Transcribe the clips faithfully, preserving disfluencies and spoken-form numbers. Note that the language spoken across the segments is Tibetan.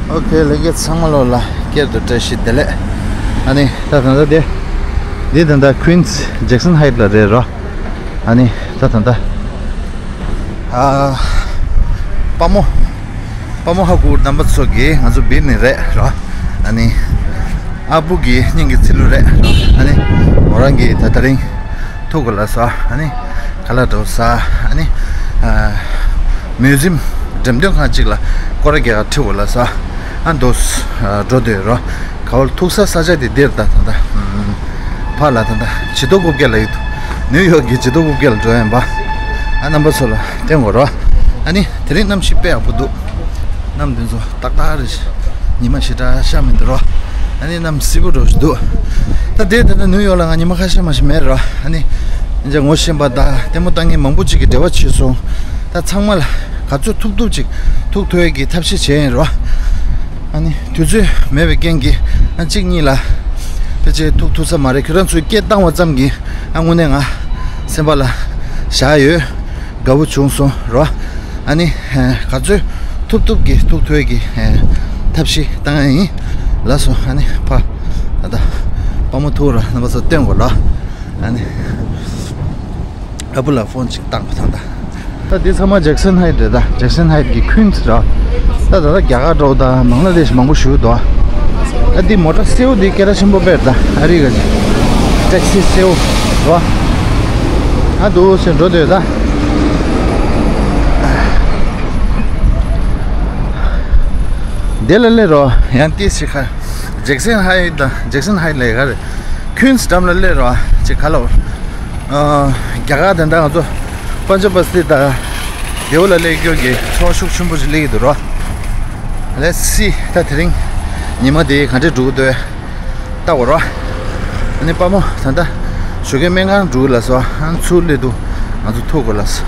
ཨོ་ཁེ། ལྷན་རྒྱས་ཚང་མ་ལོ་ལ་སྐྱར་དུ་བཀྲ་ཤིས་བདེ་ལེགས། ཨ་ནི་ད་ད་ལྟ་དེ། འདི་ད་ལྟ་Queens Jackson Heights ལ་རེད་རོ། ཨ་ནི་ད་ད་ལྟ། ཨ། དཔའ་མོ། དཔའ་མོ་ཧ་གོ་རྣམ་པ་ཚོ་གིས་ང་ཚོ་བིར་ནི་རེད་རོ། ཨ་ནི། ཨ་བུ་གི་སྙིང་གི་ཚིལ་ལུ་རེད་རོ། ཨ་ནི། མོ་རང་གི་ད་ད་རིང་ཐུག་གོ་ལ་ས། ཨ་ནི། ཁ་ལག་འགྲོ་ས། ཨ་ནི། ཨ། མིའུ་ཛིམ་འགྲེམས་སྟོན་ཁང་གཅིག་ལ་སྐོར་ར་རྒྱག་ག་ཁྲིད་གོ་ལ་ས། ཨ་འདོ་ས། ཨ་འགྲོ་འདོད་རོ། ག་བར་ཐུག་ས་ས་ཆ་དེ་འདིར་ད་ད་ད། ཕ་ལ་ད་ད་ཇི་ཏོ་དགུ་བརྒྱ་ལ་ཡོད། ནིའུ་ཡོག་གི་ཇི་ཏོ་དགུ་བརྒྱ་ལ་འགྲོ་ཡིན་པ། ཨ་རྣམ་པ་ཚོ་ལ་སྟོན་གོ་རོ། ཨ་ནི་དེ་རིང་གནམ་གཤིས་དཔེ་ཡག་པོ་འདུག་གནམ་དེ་ཚོ་ཏག་ཏག་རེད། ཉི་མ་ཞེ་དྲག་ཤར་མི་འདུག་རོ། ཨ་ནི་གནམ་བསིལ་པོ་འགྲོ་བཞིན་འདུག་ད་དེ་ད་ལྟ་ནིའུ་ཡོག་ལ་ང་ཉི་མ་ཁ་ཤས་མ་ཞིག་མེད་རོ། ཨ་ནི་ཨིན་ཇ་ངོ་ཤེས་པ་དང་ལྟད་མོ་ལྟ་མཁན་མང་པོ་ཅིག་གིས་འབྲེལ་བ་བྱས་སོང་། ད་ཚང་མ་ལ་ག་ཚོད་ཐུབ་ཐུབ་ཅིག་ཐུག་ཐུབ་ཡས་ཀྱི་ཐབས་ཤེས་བྱས་ཡིན་རོ། ཨ་ནི་དུས་ཚོད་མེད་པའི་རྐྱེན་གྱིས་ཨ་གཅིག་གཉིས་ལ་ཕལ་ཆེར་ཐུག་ཐུབ་ས་མ་རེད། ཁྱོད་རང་ཚོས་སྐད་བཏང་བ་ཙམ་གྱིས་ཨ་དངོས་གནས་ང་སེམས་པ་ལ་བཞག་ཡོད། དགའ་བོ་བྱུང་སོང་རོ། ཨ་ནི་ཨ་ག་ཚོད་ཐུབ་ཐུབ་ཀྱིས་ཐུག་ཐུབ་ཀྱི་ཨ་ཐབས་ཤེས་བཏང་ཡ་ཡིན། ལགས་སོ། ཨ་ནི་ཕ་ད་ད་དཔའ་མོ་ཐུག་ར་རྣམ་པ་ཚོ་སྟོན་དགོས་ལ། ཨ་ནི་ཨ་བུ་ལ་ཕོན་ཅིག་བཏང་བ་དང་ད། ད་འདི་ཚང་མ་Jackson Heights རེད། ད་Jackson Heights གི་Queens ར། ད་ད་ད་རྒྱ་གར་འགྲོ་ད་བང་ལ་དེཤ་མང་པོ་ཞུ་དོ། ཨ་འདི་མོ་ཊ་སེའུ་འདི་སྐད་གྲགས་ཆེན་པོ་དཔེར་ད་ཨ་རི་ག་ཊེག་སི་སེའུ་ར། ཨ་འདུག་སེ་འགྲོ་འདོད་ད། དེ་ལ་སླེབས་རོགས། ཡང་ཏིས་ཤིག་ཁ། Jackson Heights དང་Jackson Heights ལས་ག་རེད། Queens འགྲམ་ལ་སླེབས་རོགས་ཅིག་ག་ལ། ཨ་རྒྱ་གར་དེ་འདྲ་ང་ཚོ་པན་ཇབ་བ་སྟི་དང་རྡེའུ་ལ་སླེབས་རྒྱུ་གི་ཚོར་ཤུགས་ཆེན་པོ་ཅིག་སླེབས་ཀྱི་འདུག་རོ། Let's see ད་དེ་རིང་ཉི་མ་དེ་ག་འདྲས་འགྲོ་གི་འདུག་ལྟ་བ་རོ། ཨ་ནི་དཔའ་མོ་ད་ལྟ་ཞོགས་ཀའི་སྨན་ཁང་འགྲོ་གི་ལ་སོ། ཨ་ཚུར་སླེབས་དུས་ང་ཚོ་ཐུག་གོ་ལ་སོ།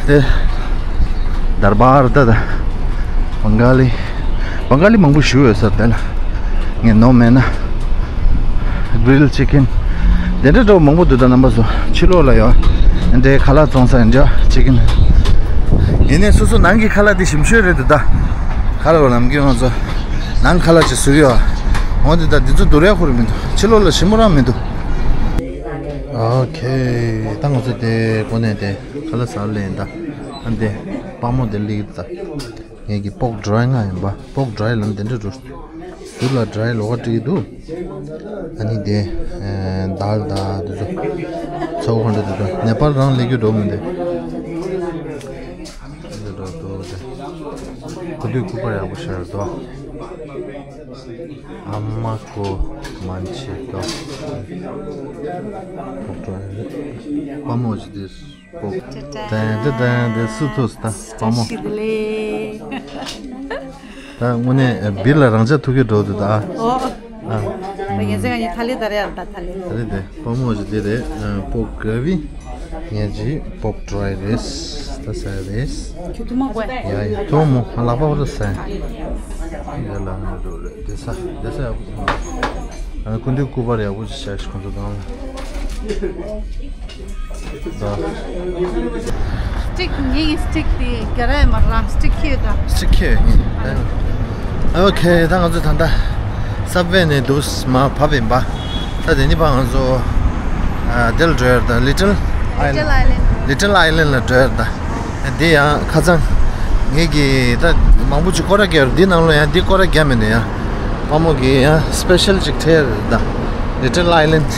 དེ་དར་བར་ད་ད་བང་ག་ལི་བང་ག་ལི་མང་པོ་ཞུ་ཡོད་ས་དེ་ལ་ངས་ནོར་མེད་ན། Grilled chicken དེ་འདྲ་འདྲ་བོ་མང་པོ་འདུག་ད་རྣམ་པ་ཚོ་ཕྱི་ལོགས་ལ་ཡོད། དེ་འདྲའི་ཁ་ལག་བཙོང་ས་འདྲ་chicken ཡིན་ནའི་སོ་སོ་ནང་གི་ཁ་ལག་དེ་ཞིམ་ཤོས་རེད་འདུག་ད་ཁ་ལག་ལ་ནམ་རྒྱུན་ང་ཚོ་ནང་ཁ་ལག་ཅིག་བཟོ་གི་ཡོད། འོན་ཏེ་ད་འདི་ཚོ་འདུག་རེ་ཁོ་རེ་མི་འདུག་ཕྱི་ལོགས་ལ་ཞིམ་པོ་རང་མི་འདུག་ཨོ་ཁེ། ད་ང་ཚོ་དེ་གོ་ནས་དེ་ཁ་ལག་ཟ་ལེ་ཡིན་ད། ཨ་འདི་དཔའ་མོ་དེ་ལིག་ད། ངེད་ཀྱི་pork dry ང་ཡིན་པ། pork dry ལ་འདི་འདྲ་འགྲོ། ཟུར་ལ་dry ལོག་བྲིས་འདུག་ཨ་ནི་དེ་ཨེ་དཱལ་དང་དེ་ཚོ་ཚ་བོ་ག་འདྲ་དེ་ཚོ་ནེ་པཱལ་རང་སླེབས་རྒྱུ་འགྲོ་མི་འདུག་འདི་འགྲོ་འདུག་དེ་ཁོ་དུས་སྐུ་པར་ཡག་པོ་ཤར་འདུག་ཨ་མ་ཁོ་མན་ཆེ་ཏོ། pork dry དཔའ་མོ་ཅིག་དེ། པོ། ཏན་ཏན་ཏན་ཏན་སུ་ཐུག་ད་དཔའ་མོ། ད་དངོས་གནས་བིར་ལ་རང་ཅག་ཐུག་གི་འགྲོ་འདུག་ད། ཨོ། ཨ། ད་ངས་ཟེར་ག་ནི་ཐ་ལེ་ད་རེད་ད་ཐ་ལེ། ད་རེད་དེ་དཔའ་མོ་ཞིག་དེ་རེད། པོ་ག་བི། ངས་ཅི་པོ་ཀྲོའི་རེད། ད་ཟ་རེད། ཁྱོད་ཐུག་མ་དགོས། ཡ་ཡ་ཐུག་མོ་ང་ལག་པ་བར་ཟ། ཡ་ལ་ང་འགྲོ་རེད་དེ་ཟ་དེ་ཟ་ཡག་པོ་ཐུག་མ། ཨ་ཀུན་དུ་སྐུ་པར་ཡག་པོ་ཅིག་བཞག་ཤིག་ཁོང་ཚོ་གང་ལ། སི་ཊིག་ངེད་ཀྱི་སི་ཊིག་དེ་རྒྱ་ར་ཡ་མ་རང་སི་ཊིག་ཁྱེར་ད། སི་ཊིག་ཁྱེར་ཡིན། ཨོ་ཁེ། ད་ང་ཚོ་ད་ལྟ་སབ་ཝེ་ནས་འདུག་མར་བབས་ཡིན་པ། ད་དེ་ནི་པ་ང་ཚོ་ཨ་དེ་ལ་འགྲོ་ཡ་རེད་ད། Little Island Little Island ལ་འགྲོ་ཡ་རེད་ད། དེ་ཡང་ཁ་སང་ངེད་ཀྱིས་ད་མང་པོ་ཅིག་སྐོར་ར་བརྒྱབ་རེད། འདི་ནང་ལོགས་ཡང་འདི་སྐོར་ར་བརྒྱབ་མེད་ནས་ཡང་དཔའ་མོ་གིས་ཡང་སི་པེ་ཤལ་ཅིག་ཁྲིད་རེད་ད། Little Island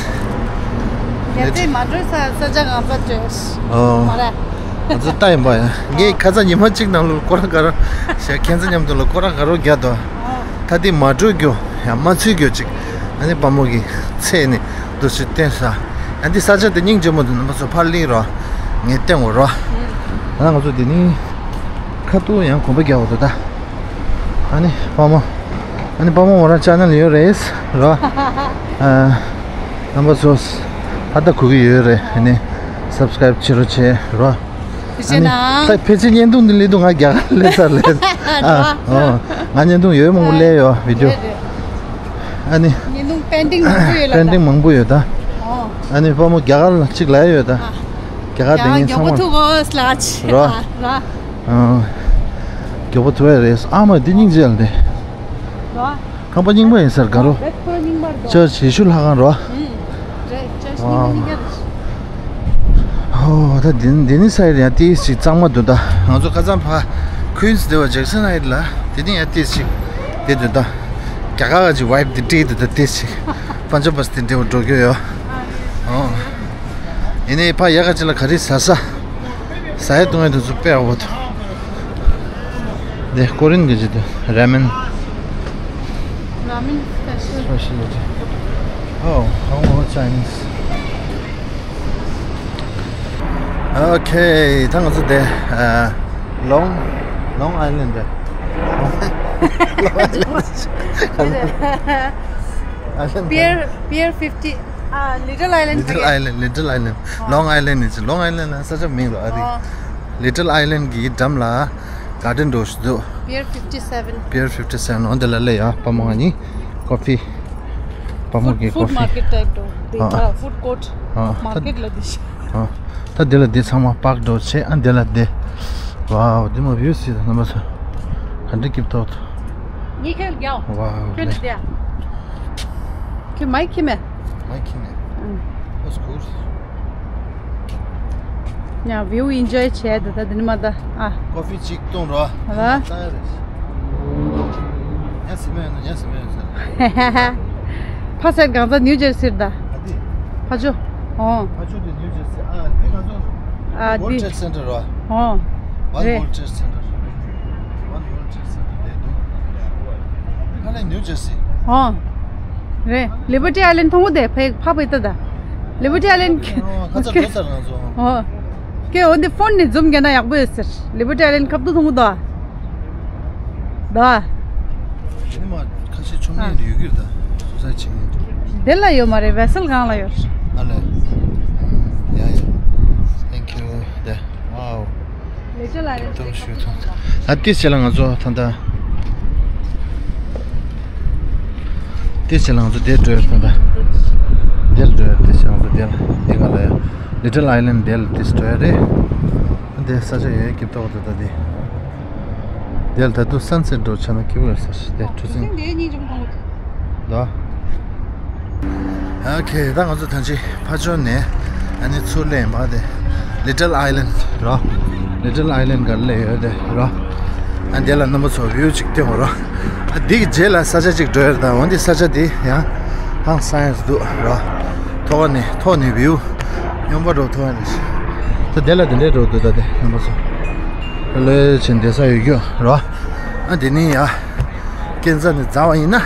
ཡ་དེ་མ་འགྲོ་ས་ས་ཆ་ང་ཚོ་བྲོས། ཨོ། མ་རེད། ང་ཚོ་ལྟ་ཡིན་པ་ཡང་ངས་ཁ་སང་ཉི་མ་གཅིག་ནང་ལོགས་སྐོར་ར་ག་ར་བྱས། ཁྱེད་ཚོ་མཉམ་དུ་ལ་སྐོར་ར་ག་ར་བརྒྱབ་དོ། ད་འདི་མ་འགྲོ་རྒྱུ་ཡང་མ་ཚུད་རྒྱུ་ཅིག་ཨ་ནི་དཔའ་མོ་གི་ཚེ་ནི་འདུ་ཤེས་བསྟན་ས། ཨ་འདི་ས་ཆ་དེ་སྙིང་རྗེ་མོ་འདུག་རྣམ་པ་ཚོ་ཕར་གླིང་རོ། ངས་བསྟན་འོ་རོ། ཨ་ང་ཚོ་འདི་ནི་ཁ་ཐུག་ཡང་གོམ་པ་རྒྱག་འོ་དོ་ད། ཨ་ནི་དཔའ་མོ། ཨ་ནི་དཔའ་མོ་མོ་རང་ཅེ་ནལ་ཡོད་རེད་རོ། ཨ་རྣམ་པ་ཚོ་ཧ་ད་གོ་གི་ཡོད་རེད། ཨ་ནི་སབ་སི་ཀ་རེབ་བྱེད་རོགས་བྱེད་རོ། ཕལ་ཆེར་ན། ད་ཕལ་ཆེར་བརྙན་ཐུང་འདི་སླེབས་དུས་ང་རྒྱ་གར་སླེབས་ཚར་ལེ། ཨ། ཨོ། ང་བརྙན་ཐུང་ཡོད་མང་པོ་སླེབས་ཡོད་བི་ཌི་ཡོ། རེད་རེད། ཨ་ནི། བརྙན་ཐུང་པེན་ཌིང་མང་པོ་ཡོད་ལ་ད། པེན་ཌིང་མང་པོ་ཡོད་ད། ཨོ། ཨ་ནི་དཔའ་མོ་རྒྱ་གར་ལ་གཅིག་ལ་ཡོད་ད། ཨ། རྒྱ་གར་དེ་ངས་ཚང་མ། ཐུག་གོ་སླ་ཆ། རོ། ར། ཨ། མགྱོགས་པོ་ཐུབ་ཡ་རེད། ཨ་མ་འདི་སྙིང་རྗེ་ལ་ནི། རོ། ཁང་པ་རྙིང་པ་ཡིན་ས་རེད་ག་རོ། བེད་ཁོ་རྙིང་པ་རེད་དོ། ཅར་ཆི་ཡེ་ཤུ་ལྷ་ཁང་རོ། ཨུམ། རེད། ཅར་ཆི་རྙིང་པ་རྙིང་པ་རེད། ཨོ་ད་འདི་འདི་ནི་ས་ཡི་ཡ་ཏིས་ཅིག་གཙང་མ་འདུག་ད། ང་ཚོ་ཁ་སང་ཕ་ཁུན་སི་དེ་བ་ཇེག་སན་ཧའིཊ་ལ་དེ་ནི་ཡ་ཏིས་ཅིག་དེ་འདུག་ད། རྒྱ་གར་ག་ཅིག་ཝའིབ་དེ་སྤྲད་འདུག་ད་ཏིས་ཅིག་པན་ཇབ་བ་སི་དེ་འདྲ་བ་འགྲོ་རྒྱུ་ཡོད། ཨོ། ཡིན་ནའི་ཕ་ཡ་ག་ཅིག་ལ་ག་རེ་ཟ་ས། ཟ་ཡ་བཏུང་ཡ་དེ་ཚོ་དཔེ་ཡག་པོ་འདུག་འདི་ཀོ་རིན་གྱི་ཅིག་འདུག་ར་མེན། ར་མེན་སི་པེ་ཤལ། སི་པེ་ཤལ་ལི་ཊི། Oh, I want Chinese. Okay, ད་ང་ཚོ་དེ་ཨ་ལོང་ལོང་ཨའི་ལན་ཌི་རེད། ལོང་ཨའི་ལན་ཌི། Pier, Pier fifty. Ah, Little Island. Little Island, Little Island. Long Island ནི་ལོང་ཨའི་ལན་ཌི་ནི་ས་ཆ་མིང་རེད་ཨ་རི། Little Island གི་འགྲམ་ལ་གར་ཌེན་འདྲ་བོ་ཞིག་འདུག Pier fifty seven. Pier fifty seven འོ་འདི་ལ་སླེབས་ཡ། པ་མོ་ང་གཉིས་ཀོ་ཕི། པ་མོ་གི་ཀོ་ཕི། Food market type འདྲ་བོ་འདི། ཨ། Food court. ཨ། Market ལ་འདི་ཞིག་ཨ། ད་འདི་ལ་འདི་ཚང་མ་པག་འདྲ་བོ་བྱས། ཨ་འདི་ལ་འདི། Wow འདི་མ་བིའུ་སི་ད་རྣམ་པ་ཚོ་ག་འདྲ་སྐྱིད་ཐོག་ཏུ། ངས་ཁྱོད་རྒྱག Wow ཁྱོད་ནི་བསྡད། ཁྱོད་མའི་ཁྱི་མེད། མའི་ཁྱི་མེད། ཨང་། Of course. ཡ་བིའུ་ཨིན་ཇོའི་བྱས་འདུག་ད་འདི་ནི་མ་ད། ཨ། ཀོ་ཕི་གཅིག་བཏུང་རོགས། ཨ། ཉལ་ཟི་མ་ཡོད་ན་ཉལ་ཟི་མ་ཡོད་ཟེར། ཕ་སེར་གང་ས་ནིའུ་ཇར་སིར་ད། ཨ་དེ། ཕ་ཇོ། ཨོ། ཕ་ཇོ་དེ་ནིའུ་ཇར་སི། ཨ་དེ་ང་ཚོ་ཨ་World དེ་Trade Center རོ། ཨོ། One རེད། World Trade Center. One World Trade Center དེ་འདུག་ཁ་ལས་ནིའུ་ཇར་སི། ཨོ། རེད། ལི་བར་ཊི་ཨའི་ལན་ཌི་མཐོང་གོ་དེ་ཕ་ཕ་བའི་ད་ད། ལི་བར་ཊི་ཨའི་ལན་ཌི། ཨོ་ཁ་ཚ་འགྲོ་ཚར་ང་ཚོ། ཨོ། ཀྱེ་འོ་འདི་ཕོན་ནས་ཛུམ་རྒྱག་ན་ཡག་པོ་ཡོད་ཟེར། ལི་བར་ཊི་ཨའི་ལན་ཌི་ཁ་བརྡ་མཐོང་གོ་ད། ད། དེ་ནི་མ་ཁ་ཤས་ཆོ་མེད་ཡོད་ཀྱི་རེད་ད། སོ་སའི་ཆེ་ངེས་དེ། དེ་ལ་ཡོད་མ་རེད། བེ་སལ་སྒང་ལ་ཡོད། ཨ་ལས། ཡ་ཡ། Thank you དེ། Wow ལེ་ཅོ་ལ་རེད། ཏོ་ཞུ་ཐོང་། ད་ཏི་ཆེ་ལ་ང་ཚོ་ད་ད། ཏི་ཆེ་ལ་ང་ཚོ་དེ་འགྲོ་ཡ་ད་ད། དེ་ལ་འགྲོ་ཡ། ཏི་ཆེ་ལ་ང་ཚོ་དེ་ལ་དེ་ག་ལ་ཡ། Little Island དེ་ལ་ཏི་འགྲོ་ཡ་རེད། དེ་ས་ཆ་ཡོད་སྐྱིད་ཐོག་ཏུ་ད་དེ། དེ་ལ་ད་དུང་སན་སེཊ་འགྲོ་བྱས་ན་སྐྱིད་པོ་ཡོད་ས་ཞིག་དེ་གྲུ་གཟིངས། ད། ཨོ་ཁེ། ད་ང་ཚོ་ད་ཅི་ཕ་ཇོ་ནས་ཨ་ནི་ཚུར་སླེབས་ཡིན་པ་དེ། Little Island རོ། Little Island ག་ལ་ཡོད་དེ་རོ། ཨ་འདི་ལ་རྣམ་པ་ཚོ་བིའུ་ཅིག་སྟོན་རོ། ཨ་འདི་གི་རྗེས་ལ་ས་ཆ་ཅིག་འགྲོ་ཡོད་ད། འོན་ཏེ་ས་ཆ་དེ་ཡང་ཧང་སང་ཡ་འདུག་རོ། ཐོག་ནས་ཐོག་ནས་བིའུ་སྙོམས་པ་འགྲོ་ཐུབ་ཡ་རེད། ད་དེ་ལ་དེ་འདྲས་འགྲོ་འདུག་ད་དེ་རྣམ་པ་ཚོ། ལོས་ཆེན་བསྡད་ས་ཡོད་རྒྱུ་རོ། ཨ་འདི་ནི་ཡ། ཀན་ཛ་ནས་འཛེགས་པ་ཡིན་ན།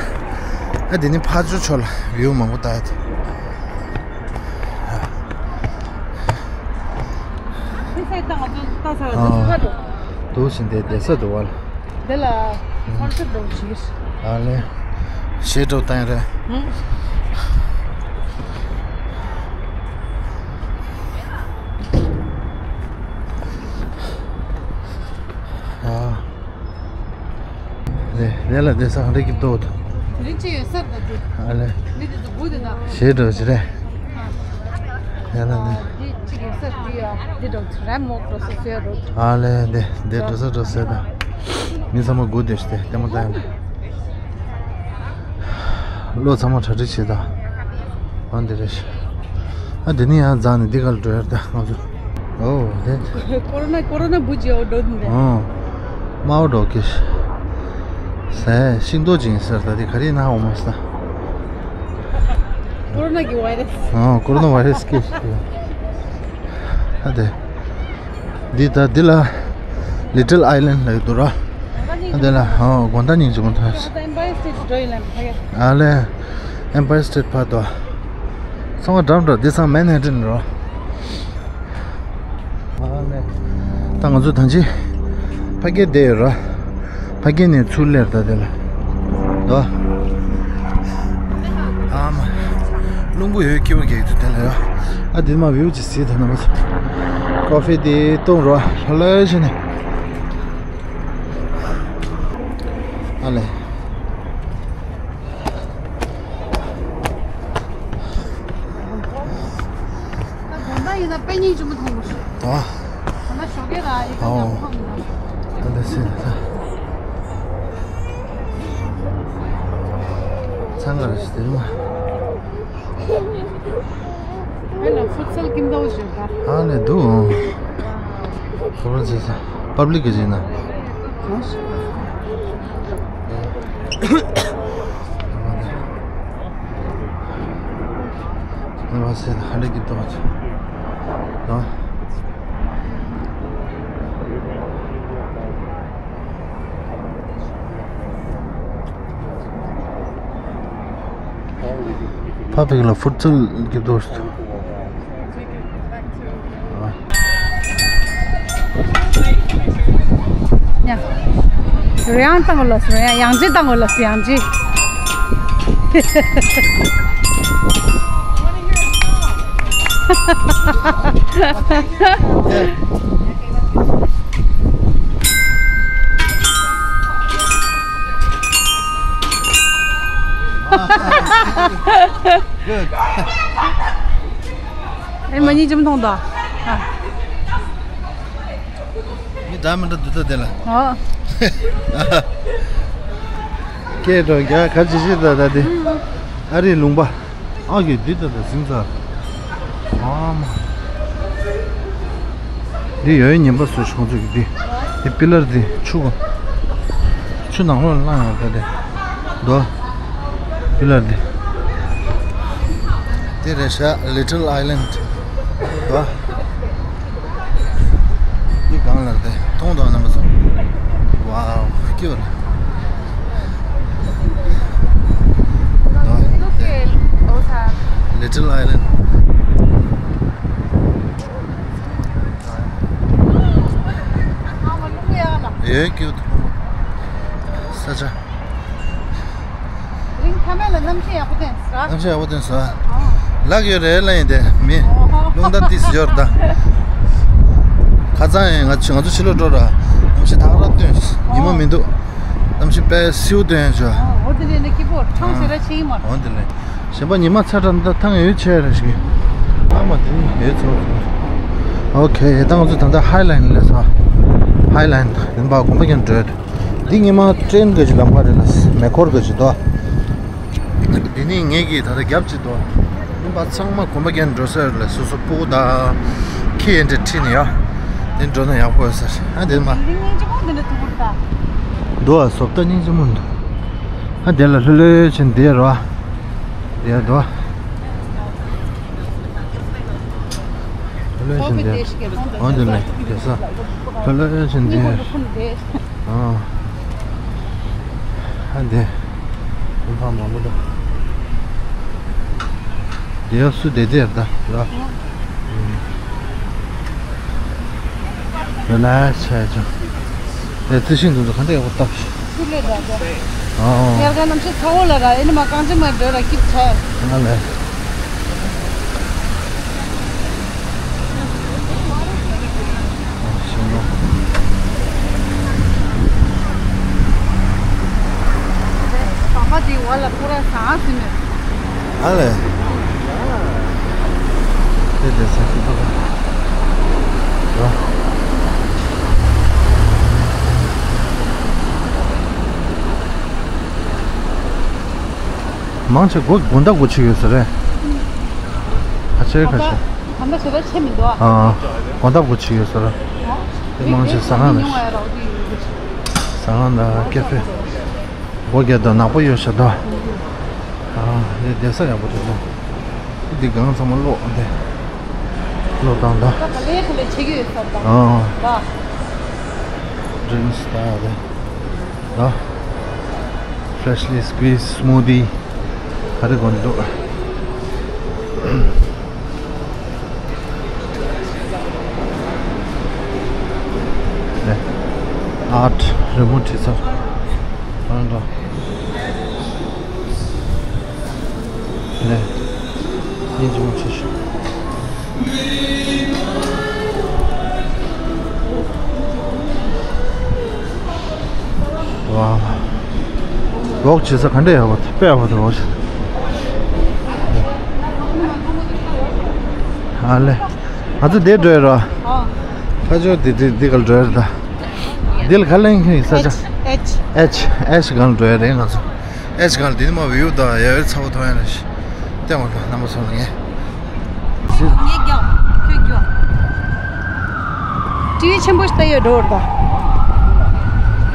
ཨ་འདི་ནི་ཕ་ཇོ་ཕྱོགས་ལ་བིའུ་མང་པོ་ལྟ་ཡ་དེ། འདུག་ཟིན་ཏེ་བསྡད་ས་འདུག་བ་ལ། འདི་ལ་ཁོར་ཚུར་འགྲོ་ཞིག་ཨ་ལེ། ཞེ་དྲག་བཏང་ཡ་རེད། ཨ། ལེ་ལེ་ལ་དེ་སང་རིག་གི་ཏོ། དེ་རིང་ཅི་ཡོད་སར་ད་དེ། ཨ་ལེ། མི་དེ་ཚོ་དགུ་དེ་ན། ཞེ་དྲག་ཅི་རེད། ཡ་ལ་ནི། དེ་ཅི་ཡོད་སར་དེ་ཡ་དེ་འགྲོ་ར་མོག་འགྲོ་སོ་སོ་ཡ་འགྲོ། ཨ་ལེ་དེ་དེ་འགྲོ་ས་འགྲོ་སོ་ད། མི་ཚང་མ་དགུ་དེ་ཞིག་དེ་ལྟད་མོ་ལྟ་ཡ་ན། བློ་ཚང་མ་གྲ་སྒྲིག་བྱེད་དང་། ཨ་འདི་རེད། ཨ་འདི་ནི་ཡང་རྫ་ནས་འདི་གར་འགྲོ་ཡར་ད་ང་ཚོ། ཨོ་དེ། ཀོ་རོ་ན་ཀོ་རོ་ན་བུ་ཇི་ཨོ་འགྲོ་འདི་འདྲ། ཨོ། དམའ་བ་འགྲོ་གི། ཟས་ཤིང་ཏོག་ཅིག་ཡིན་ཟེར་ད་དེ་ག་རེ་ན་འོ་མ་ས། ཀོ་རོ་ན་གི་ཝའི་རེ་སི། ཨོ་ཀོ་རོ་ན་ཝའི་རེ་སི་གི། ཨ་དེ། འདི་ད་འདི་ལ་Little Island ལབ་འདུག་ར། ཨ་འདི་ལ་ཨོ་དགོང་དག་ཉིན་གཅིག་དགོང་དག་ཨ་ལེ། Empire State Park དོ། ཚང་མ་འགྲམ་འགྲོ་འདི་ཚང་Manhattan རོ། ཨ་ལེ། ད་ང་ཚོ་ད་ཅི་ཕ་གིར་བསྡད་ཡོད་ར། ཕ་གི་ནས་ཚུར་སླེབས་ད་དེ་ལ། དོ། ཨ་མ། རླུང་བུ་ཡོད་སྐྱིད་པོ་གེགས་འདུག་དེ་ལ་ཡ། ཨ་དེ་མ་བིའུ་ཅིག་གཟིགས་ད་ན་མ་ཚོ། ཀོ་ཕི་དེ་བཏུང་རོགས་ལྷ་ལྷ་བྱས་ནས། ཨ་ལེ། ད་དགོང་དག་ཡིན་ན་པེ་ཉིན་ཅུང་མི་མཐོང་གི་ཞིག་ད། ད་ན་ཞོགས་ཀས་ར་ཡི་ག་ཨོ། ཡག་པོ་མཐོང་མི་འདུག་ད་ལྟ་སེ་ད། ཨ་ལ་ཕུད་སལ་ཀིམ་དོ་ཞེས་པ། ཨ་ནི་འདུག་ཁོ་རང་ཚེ་ས་པབ་ལིག་གི་ཟིན་ན། ཨ་ལ་ཟེར་ཧ་ལས་ཀིམ་དོ་ཅི། ཨ། ཕ་བེག་ལ་ཕུར་ཚུལ་གྱི་དོ། ཡང་བཏང་གོ་ལ་སོ་ཡང་ཡང་ཅི་བཏང་གོ་ལ་སོ་ཡང་ཅི། ཨེ་མ་ཉིད་ཅི་མཐོང་དོ། མི་འདྲ་མི་འདྲ་འདུག་ད་དེ་ལ། ཨོ། སྐད་འགྲོ་རྒྱ་གར་ཇི་ཞིག་ད་ད་དེ། ཨ་རིའི་ལུང་པ། ཨ་གི་འདི་ལྟ་དང་ཟིང་ཚ། ཨ་མ། འདི་ཡོད་ཉན་པ་སུ་ཤོང་ཚོད་ཀྱི་འདི། འདི་པི་ལར་འདི་ཆུ་གོ། ཆུ་ནང་ལོགས་ལ་ཡོད་ད་དེ། དོ། པི་ལར་འདི། འདི་རེད་ཤག Little Island། དོ། འདི་གང་ལ་རེད་མཐོང་དང་རྣམ་པ་ཚོ། ཝའོ་སྐྱིད་པ་རེད། དོ། Little Island། ཡོད་སྐྱིད་པ་ས་ཆ། རིང་ཐ་མལ་ལ་གནམ་གཤིས་ཡག་པོ་ཐོན་ཟ། གནམ་གཤིས་ཡག་པོ་ཐོན་ཟ། ལག་ཡོད་རེད་ལ་ཡིན་ཏེ་མི། ཨོ་ཧོ། རླུང་རྟ་ཏིས་ཡོད་རེད་ད། ཁ་ཚང་ཡིན་ང་ཚོ་ང་ཚོ་ཕྱི་ལོགས་འགྲོ་ར། གནམ་གཤིས་ཐག་ར་ཐོན། ཉི་མ་མི་འདུག་གནམ་གཤིས་དཔེ་སེའུ་ཐོན་ཡོད་ཅོ། ཨོ་འོ་དེ་ནས་ནི་སྐྱིད་པོ་ཁྲང་ཞེ་ར་ཆེ་ཡིན་མ། འོ་དེ་ལས། གཞན་པ་ཉི་མ་ཚ་དྲགས་འདི་ཐང་ཡོད་ཆེ་ར་ཞིག་ཨ་མ་དེ་ནི་ཡོད་ཚོ། ཨོ་ཁེ་ད་ང་ཚོ་ད་ལྟ་ཧའི་ལན་ལ་སོ། ཧའི་ལན་ཡིན་པ་གོམ་པ་རྒྱན་འགྲོ། འདི་ཉི་མ་ཏྲེན་གི་ཅི་ལམ་ཁ་རེད་ལ་མེ་འཁོར་གི་ཅི་དོ། འདི་ནི་ངེད་ཀྱིས་ད་ལྟ་རྒྱབ་ཅི་དོ། ཡིན་པ་ཚང་མ་གོམ་པ་རྒྱན་འགྲོ་ས་རེད་ལ་སོ་སོ་སྤུ་གུ་དང་ཁྱི་ཡན་དེ་ཁྲིད་ནས་ཡ། འདི་འགྲོ་ན་ཡག་པོ་ཡོད་ས་རེད་ཨ་འདི་མ། འདི་སྙིང་རྗེ་མོ་འདི་འདྲ་ཐུག་གི་རེད་ད། འདུག་ཨ་བཟོ་ལྟ་སྙིང་རྗེ་མོ་འདུག་ཨ་དེ་ལ་ལྷོད་ལྷོད་ཕྱིན་དེ་རོ། དེ་རོ། ལྷོད་ལྷོད་ཕྱིན་དེ། འོ་དེ་ལ་དེ་ས། ལྷོད་ལྷོད་ཕྱིན་དེ། ཨ། ཨ་དེ། ཁོང་ཕ་མ་མོ་ད། དེ་སུ་དེ་དེ་ད་རོ། རེ་ལ་ཆ་ཆ། དེ་རྩི་ཤིང་དུ་ག་འདྲ་ཡག་པོ་བཏབ་ཤིག་ཆུ་ལས་འདྲ་འདྲ། ཨོ། ཡར་ག་གནམ་གཤིས་ཚ་བོ་ལ་ར་ཨེ་ནི་མ་གང་ཅི་མ་འདྲ་ར་སྐྱིད་ཆ། ང་ལས། ཨ་ཤི་ནོ། བ་ཧ་དེ་བ་ལ་ཁོ་ར་ཟ་ཟིན་མེད། ཨ་ལས། དེ་དེ་ས་ཁྱི་པ་ལ། མང་ཆེ་སྒོ་དགོང་དག་སྒོ་ཕྱེ་ཡོད་ས་རེད། ཁ་ཆེ་ཁ་ཆེ། ད་ལྟ་ཞེ་དྲག་ཆེ་མི་འདུག་ཨ། ཨ། དགོང་དག་སྒོ་ཕྱེ་ཡོད་ས་རེད། དེ་མང་ཆེ་ཟ་ཁང་རེད། ཟ་ཁང་དང་ཀེ་ཧྥེ། སྒོ་རྒྱག་དང་ནག་པོ་ཡོད་ཤག་ད། ཨ། དེ་བསྡད་ས་ཡག་པོ་འདུག་འདི་སྒང་ཚང་མ་གློག་འདི། གློག་དང་ད། ད་ག་ལེ་ག་ལེ་བྱེད་ཀྱི་ཡོད་ས་ད། ཨ། ད། ཌིང་སི་ད་རེད། ད། Freshly squeezed smoothie ག་རེ་དགོས་འདུག་ཨརཊ་རི་མོ་བྲིས་ཚར། ཨ་འདྲ། ལེ། ཡིན་གྱི་མ་ཆེ་ཤོས། ཝའོ། ཝོག་བྱེད་ས་ག་འདྲ་ཡག་པོ་དཔེ་ཡག་པོ་འདུག་ཝོག་བྱེད། ཨ་ལེ། ང་ཚོ་འདིར་འགྲོ་ཡ་རོ། ཨ། ཕ་ཇོ་འདི་འདི་འདི་ག་ལ་འགྲོ་ཡ་རེད་ད། འདི་ལ་ག་ལེན་གྱི་ས་ཆ། ཨེཆ་ཨེཆ། ཨེཆ་ཨེཆ་གང་ལ་འགྲོ་ཡ་རེད་ང་ཚོ། ཨེ་ཅི་གང་ལ་འདི་ནི་མ་བིའུ་དང་ཡ་ཡོད་ཚ་བོ་མཐོང་ཡ་རེད། ལྟད་མོ་ལ་རྣམ་པ་ཚོ་ལ་ངས། ངས་རྒྱག་ཁྱོད་རྒྱག་ཊི་ཝི་ཆེན་པོ་ཞིག་ལྟ་ཡོད་འགྲོ་བར་ད།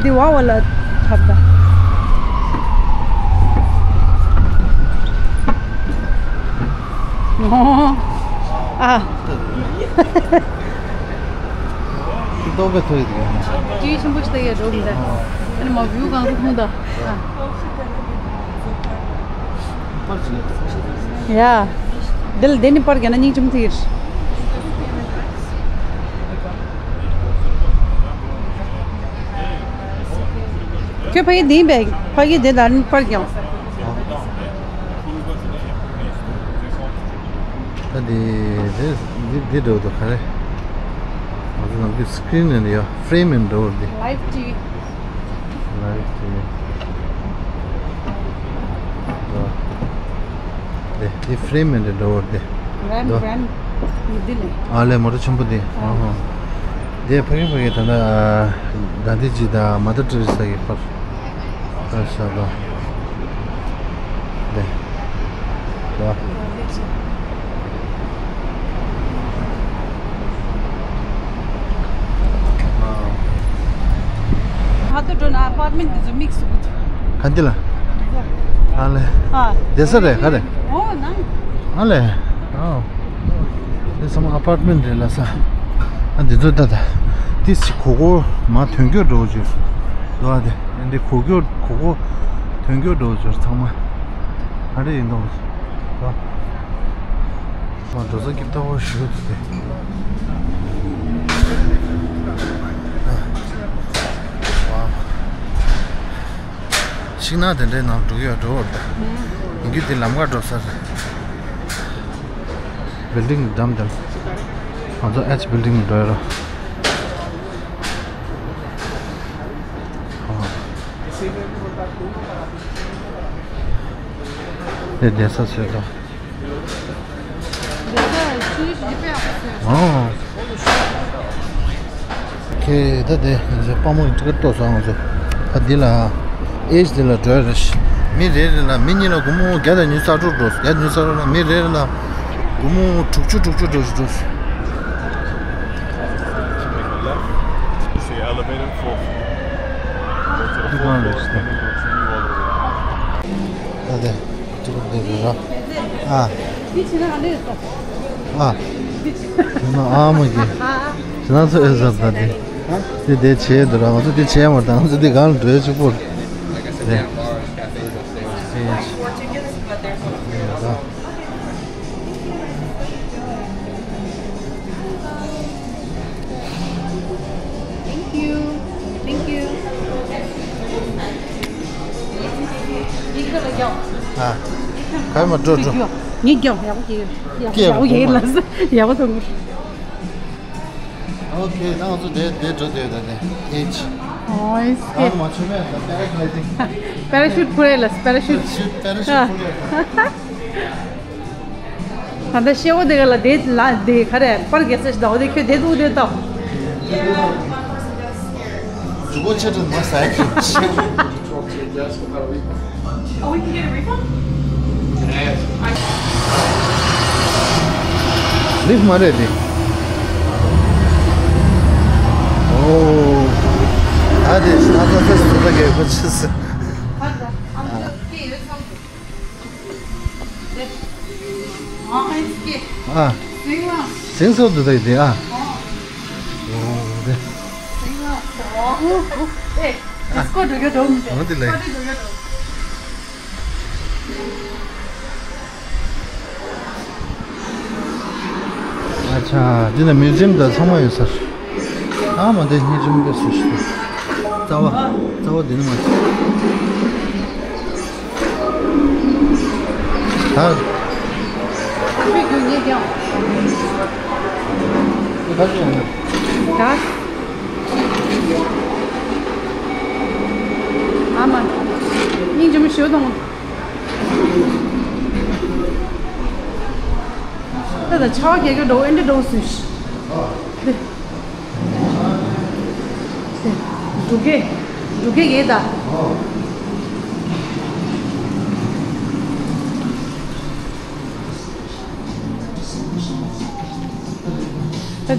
འདི་བ་བ་ལ་ཐབ་ད། ཨོ། ཨ། ཏོག་པའི་ཐོ་ཡི་དེ། ཊི་ཝི་ཆེན་པོ་ཞིག་ལྟ་ཡོད་འགྲོ་བར་ད། ཨ་ནི་མ་བིའུ་གང་རུ་ཁུང་ད། ཨ། ཡ། འདི་ལ་འདི་ནི་པར་རྒྱག་ན་སྙིང་རྗེ་མོ་ཐིག་ཁྱོད་ཕ་གི་འདི་ཡིན་པས། ཕ་གི་འདི་ལ་ནི་པར་རྒྱག་ད་འདི་འདི་འདི་འདི་འགྲོ་འདུག་ག་རེ། ང་ཚོ་ནམ་རྒྱུན་སི་ཀི་རིན་ནས་ཡོད། ཧྥི་རེམ་ནས་འགྲོ་འདི། ལའེབ་ཊི་ཝི། ལའེབ་ཊི་ཝི། འདི་འདི་ཧྥི་རེམ་མིན་འདྲ་འགྲོ་བར་འདི། རན་འདུག་རན་འདི་ནས། ཨ་ལས་མོ་ཊ་ཆེན་པོ་འདི། ཨ་ཧོ། འདི་ཕ་གི་ཕ་གི་ད་ལྟ་གྷན་དྷི་ཇི་དང་མ་དར་ཏེ་རེ་ས་གི་ཕར་ཕར་བཞག་པ། འདི། ལོ། ཕ་ཏུ་འགྲོ་ན་ཨ་པར་ཊ་མེན་ཊི་འདི་ཚོ་མིག་སུ་གུ་ཐུག་ག་འདི་ལ། ཨ་ལེ། ཨ། བསྡད་ས་རེད་ག་རེ། ཨོ་ནང་། ཨ་ལེ། ཨོ། འདི་ཚང་མ་ཨ་པར་ཊ་མེན་ཊི་རེད་ལ་ས། ཨ་འདི་ཚོ་ད་ད། ཏི་སི་གོ་གོ་མ་དོན་འཁྱོལ་འགྲོ་བཅུག་འདུག་ཨ་དེ། འདི་གོ་གོ་གོ་གོ་དོན་འཁྱོལ་འགྲོ་བཅུག་ཚང་མ། ཨ་རེ་ཡིན་འདུག་འདུག་ཨ། འགྲོ་ས་སྐྱིད་པོ་ཞིག་འདུག་སྟེ། ཤིང་ནགས་དེ་འདྲའི་ནང་འགྲོ་གི་ཡོད་འགྲོ་བར་ད། ཡིན་རྒྱུ་དེ་ལམ་ཁ་འགྲོ་ས་རེད། བིལ་ཌིང་འགྲམ་དེར། ང་ཚོ་ཨེཆ་བིལ་ཌིང་འགྲོ་ཡ་རོ། དེ་བསྡད་ས་བཟོས་དང་། ཨོ། ཁེ་ད་དེ་ང་ཚོ་དཔའ་མོ་གི་ཊི་ཀེ་ཊི་གཏོར་སོང་། ང་ཚོ་ད་འདི་ལ་ཨེཆ་འདི་ལ་འགྲོ་ཡ་རེད། མི་རེ་རེ་ལ་མི་གཉིས་ལ་སྒོར་མོ་བརྒྱ་དང་ཉི་ཤུ་རྩ་དྲུག་འགྲོ། བརྒྱ་ཉི་ཤུ་རྩ་དྲུག་ལ་མི་རེ་རེ་ལ་སྒོར་མོ་དྲུག་ཅུ་དྲུག་ཅུ་འགྲོ་ཞིག་འགྲོ། འདི་གང་རེད་ཟེར། ད་དེ། ཨ། ཨ། ཨ་མ་གི། ང་ཚོ་ཨེ་ཟབ་ད་དེ། དེ་དེ་བྱས་འདུག་ར། ང་ཚོ་དེ་བྱས་མ་ད་ང་ཚོ་དེ་གང་འགྲོ་ཆུག་པོ། དེ། Thank you. Thank you. ཨ། ག་མ་འགྲོ་འགྲོ། ངས་རྒྱབ་ཡག་པོ་སྐྱེས། ཡག་པོ་ཡག་པོ་ཡིན་ལ་ཡག་པོ་མཐོང་གི། ཨོ་ཁེ། ད་ང་ཚོ་དེ་དེ་འགྲོ་དེ་ད་དེ་ཨེ་ཅི། ཨོ་ཨིས་ཨ་ཀེ། མ་ཆུ་མེད་ད་པེ་ར་གི་ལའི་ཌིང་། པེ་ར་ཤུཊ་ཕུར་ཡ་ལ་པེ་ར་ཤུཊ། པེ་ར་ཤུཊ་ཕུར་ཡ། ད་ལྟ་ཤེའུ་དེ་ག་ལ་དེ་ལ་དེ་ག་རེ་པར་རྒྱག་ས་ཞིག་ད་འོ་དེ་ཁྱོད་དེ་འདུག་དེ་ལྟ། ཇུ་གོ་ཆེ་དྲན་མ་ཟ་ཡ་ཁྱོད་ཤེའུ། Oh, we can get a refund? Can I ask? ལིབ་མ་རེད་དེ། ཨོ། ད་དེ་ས་ས་ས་ས་ས་གས་ཁོ་ཆི་ས། ཨ། ཟིང་སོ་འདུག་ད་དེ་ཨ། ཨོ་དེ། ཨོ་དེ་ལས། ཨ་ཆ། འདི་ན་མིའུ་ཛིམ་དང་ཚང་མ་ཡོད་ས་རེད། ཨ་མ་དེ་སྙིང་རྗེ་མོ་དེ་སུ་ཞིག་རྩ་བ། རྩ་བ་འདི་ནི་མ་རེད། ད། ཁྱོད་ཁྱོད་ངས་ཀྱང་། ཁྱོད་ག་ཚོད་ཡོང་ན། ད། ཨ་མ། སྙིང་རྗེ་མོ་ཞུ་དང་། ད་ད་ཆ་བ་རྒྱག་རྒྱུ་འགྲོ་ཨེ་འདྲ་འགྲོ་སུ་ཞིག་འགྲོ་གི། འགྲོ་གི་ཡེ་ད།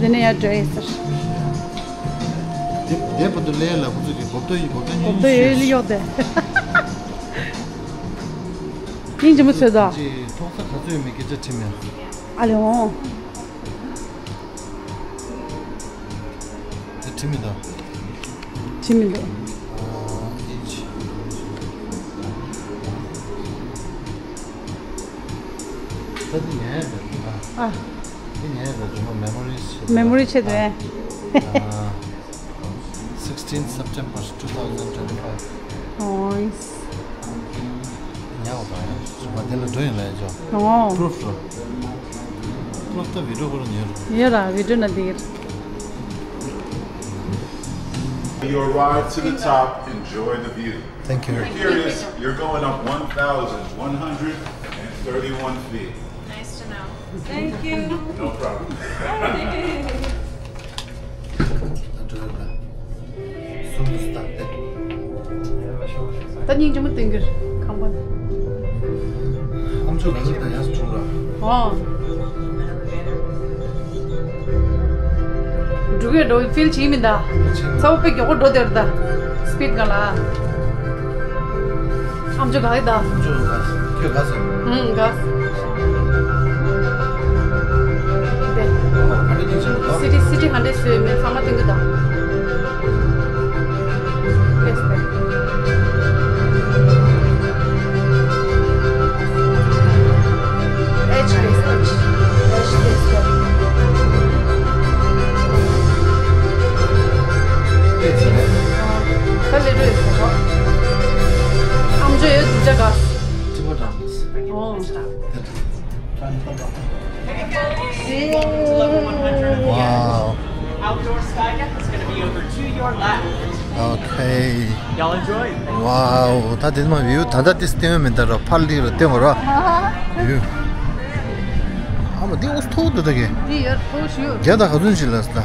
དེ་ནས་ཡར་འགྲོ་ཡིན་ཟེར། དེ་དེ་བར་དུ་ལས་ལ་ཁོ་ཚོ་གི་འབབ་ཏོ་ཡིན། འབབ་ཏོ་གཉིས་འབབ་ཏོ་ཡོད་ལ་གཡོག་དེ། སྙིང་རྗེ་མོ་བཟོས་དོ། ཅི་ཐོག་ས་ག་ཚོད་ཡོད་མེད་སྐད་ཆ་དྲིས་མེད། ཨ་ལེ་འོང་། དེ་དྲིས་མི་འདུག་དྲིས་མི་འདུག་ད་དེ་ཉན་ཡ་འདྲ་འདུག་ཨ། དེ་ཉན་ཡ་འདྲ་འདུག་མེ་མོ་རི་ཆེད་དུ། མེ་མོ་རི་ཆེད་དུ་ཨེ། ཨ། sixteen September two thousand twenty-five. ཨོ། ཉལ་བ་དང་ཡང་ཞུ་བ་དེ་ལ་འགྲོ་ཡིན་ལ་ཡ་ཅོ། ཨོ། པུ་རུབ་རོ། པུ་རུབ་ད་བི་ཌིའོ་ཁོ་རང་ཉོས་རོ། ཡོད་ར་བི་ཌིའོ་ན་འདིར། You arrived to the top. Enjoy the view. Thank you. You're curious? You're going up one thousand one hundred and thirty-one feet. Nice to know. Thank you. No problem. ད་སྙིང་རྗེ་མོ་སྟོན་གྱི་རེད་ཁང་པ། ཨ་མཆོག་ལ་ལུག་དང་ཡག་སུ་བྱུང་ར། ཨོ། འགྲོ་གི་འགྲོ་ཕིལ་བྱེད་མི་འདའ། ཚ་བོ་དཔེ་མགྱོགས་པོ་འགྲོ་དེར་འདའ། སི་པིཌ་ག་ལ། ཨ་མཆོག་ག་གི་འདའ། ཨ་མཆོག་ག་ཁྱོད་ག་ཟེར། ཨང་ག་སི་ཊི་སི་ཊི་ཧན་ཌེ་སུ་མེ་ཚང་མ་སྟོན་གི་འདའ། Yes, sir. H, yes, H. H, yes, sir. ད་ལེ་འགྲོ་ཡོད་ཟེར་རོ། ཨམ་ཅོག་ཡོད་འདུག་ཅག་ག་ཨོ། Hey guys, welcome to level one hundred. Wow. Outdoor sky deck is gonna be over to your left. Okay. Y'all enjoy. Wow. ད་དེ་མ་བིའུ་ད་ད་ཏིས་སྟེང་མེད་ད་ར་ཕར་ལི་ར་སྟེང་ར། བིའུ། ཨ་མ་འདི་འུ་ཐུག་འདུག་ད་གི། འདི་ཡར་ཐུག་ཞུ། རྒྱ་ད་ག་ཚོད་ཅིག་ལ་ས་ད།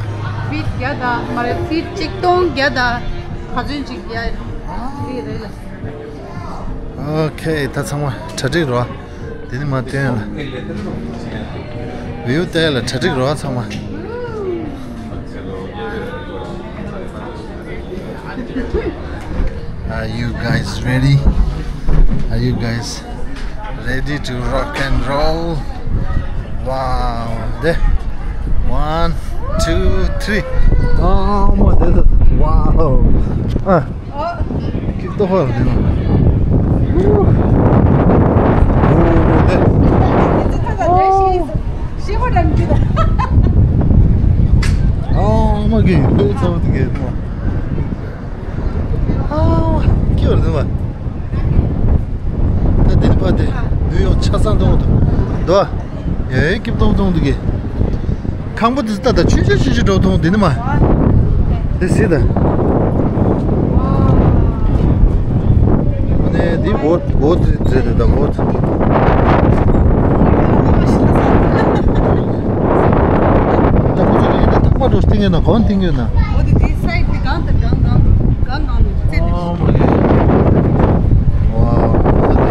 ཕིཊ་བརྒྱ་དང་མ་རེད་ཕིཊ་གཅིག་སྟོང་བརྒྱ་དང་ག་ཚོད་ཅིག་ཡ། འདི་རེད་ལ། ཨོ་ཁེ། ད་ཚང་མ་གྲ་སྒྲིག་རོགས། དེ་ནི་མ་སྟོན་ལ། བིའུ་བལྟས་ལ་གྲ་སྒྲིག་རོགས་ཚང་མ། Are you guys ready? Are you guys ready to rock and roll? Wow. There. One, two, three. Oh, my, this is, wow. Ah. ཨོ། ཀི་ཏོ་ཧོ་རེད་ན། ཨོ་དེ། ཨོ། ཨ་མ་གི་ལུས་ཚ་བོ་དེ་གས་ཨ་མ་ཀི་བར་དེ་མ། ད་དེ་ནི་ཕ་དེ་ནིའུ་ཡོག་ཆ་ཚང་དུ་འོང་དུ་འདུག་ཨ། ཡ་ཡའི་སྐྱིབས་ཏོང་ཏོང་འདུག་གི། ཁང་པ་འདི་ཚོ་ད་ད་ཆུང་ཆུང་ཆུང་ཆུང་འགྲོ་ཐོང་འདི་ནི་མ། དེ་སྲིད་ད། ཨ་ནི་འདི་བོ་བོ་དེ་རེད་ད་བོ་དེ། ད་ཁོ་ཚོ་གི་ད་ཐག་པ་འགྲོ་སྟེང་ཡོད་ན་གོན་སྟེང་ཡོད་ན། འོ་དེ་དེ་སའི་དེ་གང་དང་གང་གང་གང་གང་ནས་ཚེ་དེ། ཨོ་མ་གི། ཝའོ། ད་དེ་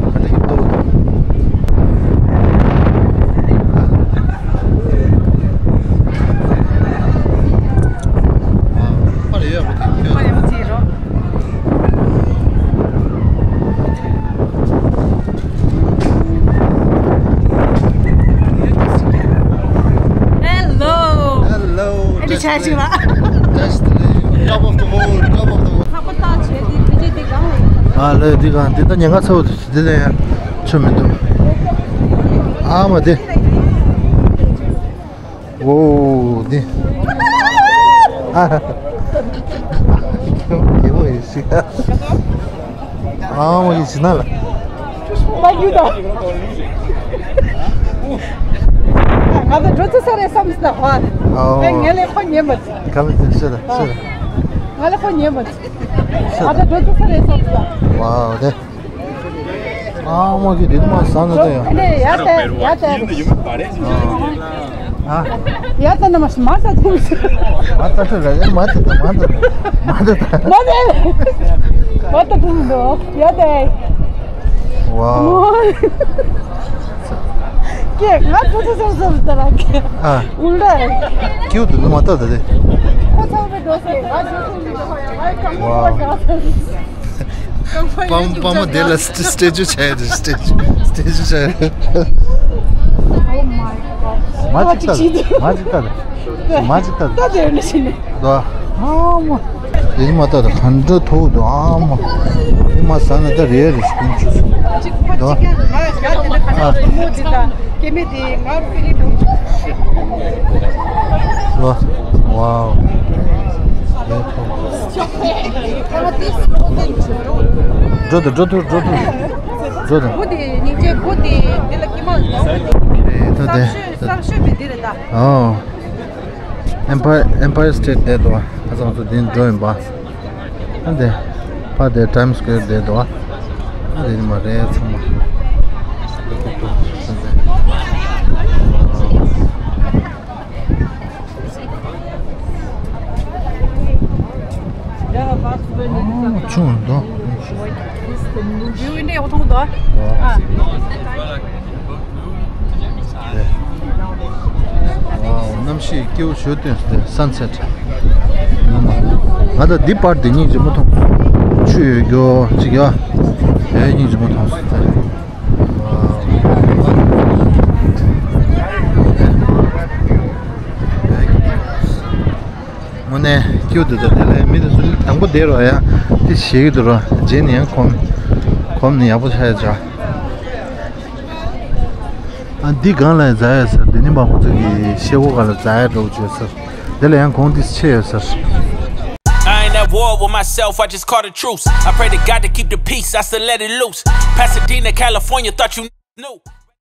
ད་དེ་གི་ཏོག་ཏོག་ཨ་པར་ཡོད་པ་དེ་ཁྱོད། པར་ཡོད་པ་དེ་རོ། Hello. Hello. Just leave. Just leave. Top of the world. Top of the world. ཨ་ལེ་འདི་གང་འདི་ད་ཉེན་ཁ་ཚ་བོ་འདི་ལ་ཡང་ཆུ་མི་འདུག་ཨ་མ་དེ། ཨོ་འདི། ཨ། ཡོ་ཡི་སི། ཨ་མ་ཡི་སི་ན་ལ། མ་རྒྱུ་དང་། ང་ཚོ་འགྲོ་ཚུལ་ས་རེད་བསམ་ཟིན་ན་ཧོ། ཨོ། ངས་ལས་ཁོ་ཉན་མ་ཚུགས། ག་ལ་དེ་ཤེས་ད་ཤེས་ད། ང་ལས་ཁོ་ཉན་མ་ཚུགས། ང་ཚོ་འགྲོ་ཚུལ་ས་རེད་བསམ་ཟིན་ན། ཝའོ་དེ། ཨ་མ་གི་དེ་མ་སང་ད་ཡ། ཨ་ནི་ཡ་ད་ཡ་ད། ཨ། ཡ་ད་ན་མ་སི་མ་ད་ཐུག་སི། མ་ད་ད་ད་མ་ད་ད་མ་ད་ད་མ་ད་ད། མ་ད་མ་ད་ཐུག་འདུག་ཡ་ད། ཝའོ། ཀྱེ། ང་ཚོ་ཚོ་ཚོ་ཚོ་ད་ར་ཀྱེ། ཨ། ཨུལ་ར། ཀྱེ་འདུག་ནི་མ་ལྟ་ད་དེ། ཁོ་ཚང་མས་འགྲོ་སེ་ང་ཚོ་ཚོ་ཚོ་ང་ཁམས་པ་ག་ཚོ། པམ་པམ་དེ་ལ་སི་སི་ཊེ་ཅུ་ཆ་ཡ་དེ། སི་ཊེ་ཅུ། སི་ཊེ་ཅུ་ཆ་ཡ། མ་ཅིག་ལྟ། མ་ཅིག་ལྟ། མ་ཅིག་ལྟ། ད་དེ་ནི་ཤི་ནི། ད་ཨ་མ། དེ་མ་ལྟ་ད་ག་འདྲ་མཐོ་འདུག་ཨ་མ། དེ་མ་ཟ་ན་ད་རེད་རེད་ཀུན་ཆུ་སོང་། ད་ཨ། སྐྱེ་མེད་དེ་ང་རུ་ཕི་རི་འགྲོ། ཝ། ཝའོ། ལས་ཐོག་འགྲོ་དང་འགྲོ་ཐུབ་འགྲོ་ཐུབ། འགྲོ་དང་། བུ་དེ་སྙིང་རྗེ། བུ་དེ་དེ་ལ་ཀི་མ་ལ་ད་དེ། བསམ་ཤོས་བསམ་ཤོས་མི་འདི་རེད་ད། ཨོ། ཨེམ་པ་ཡར། ཨེམ་པ་ཡར་སི་ཊེཊ་བསྡད་འདུག་ཨ་ཚང་ཚོ་དེ་འགྲོ་ཡིན་པ། ཨ་འདི། ཕ་དེ་ཊའིམ་སི་སྐུ་ཝེར་བསྡད་འདུག་ཨ་འདི་ནི་མ་རེད་ཚང་མ། ཨོ་ཆུང་འདུག་ཝའོ། གནམ་གཤིས་སྐྱིད་པོ་ཞོ་སྟོན་སྟེ་སན་སེཊ། ང་ད་འདི་པར་འདི་སྙིང་རྗེ་མོ་མཐོང་། ཆུ་ཡོད་རྒྱུ་ཅིག་ཡ། དེ་སྙིང་རྗེ་མོ་མཐོང་སོང་། དངོས་གནས་སྐྱིད་པོ་འདུག་ད་དེ་ལ་མི་དེ་ཚོ་དང་པོ་བསྡད་རོགས་ཡ། དེ་ཞེད་ཀྱི་འདུག་རོ། རྗེས་ནས་ཡང་གོམ་གོམ་ནས་ཡག་པོ་ཆགས་ཡ་བྱ། ཨ་འདི་སྒང་ལ་འཛེག་ཡོད་ཟེར། འདི་ནི་མ་ཁོ་ཚོ་གི་ཤེལ་སྒོ་སྒང་ལ་འཛེག་ཡ་འགྲོ་བྱོས་ཟེར། འདི་ལ་ཡང་གོང་ཏིས་ཆེ་ཡོད་ཟེར། I ain't at war with myself, I just call the truce. I pray to God to keep the peace, I still let it loose. Pasadena, California, thought you knew.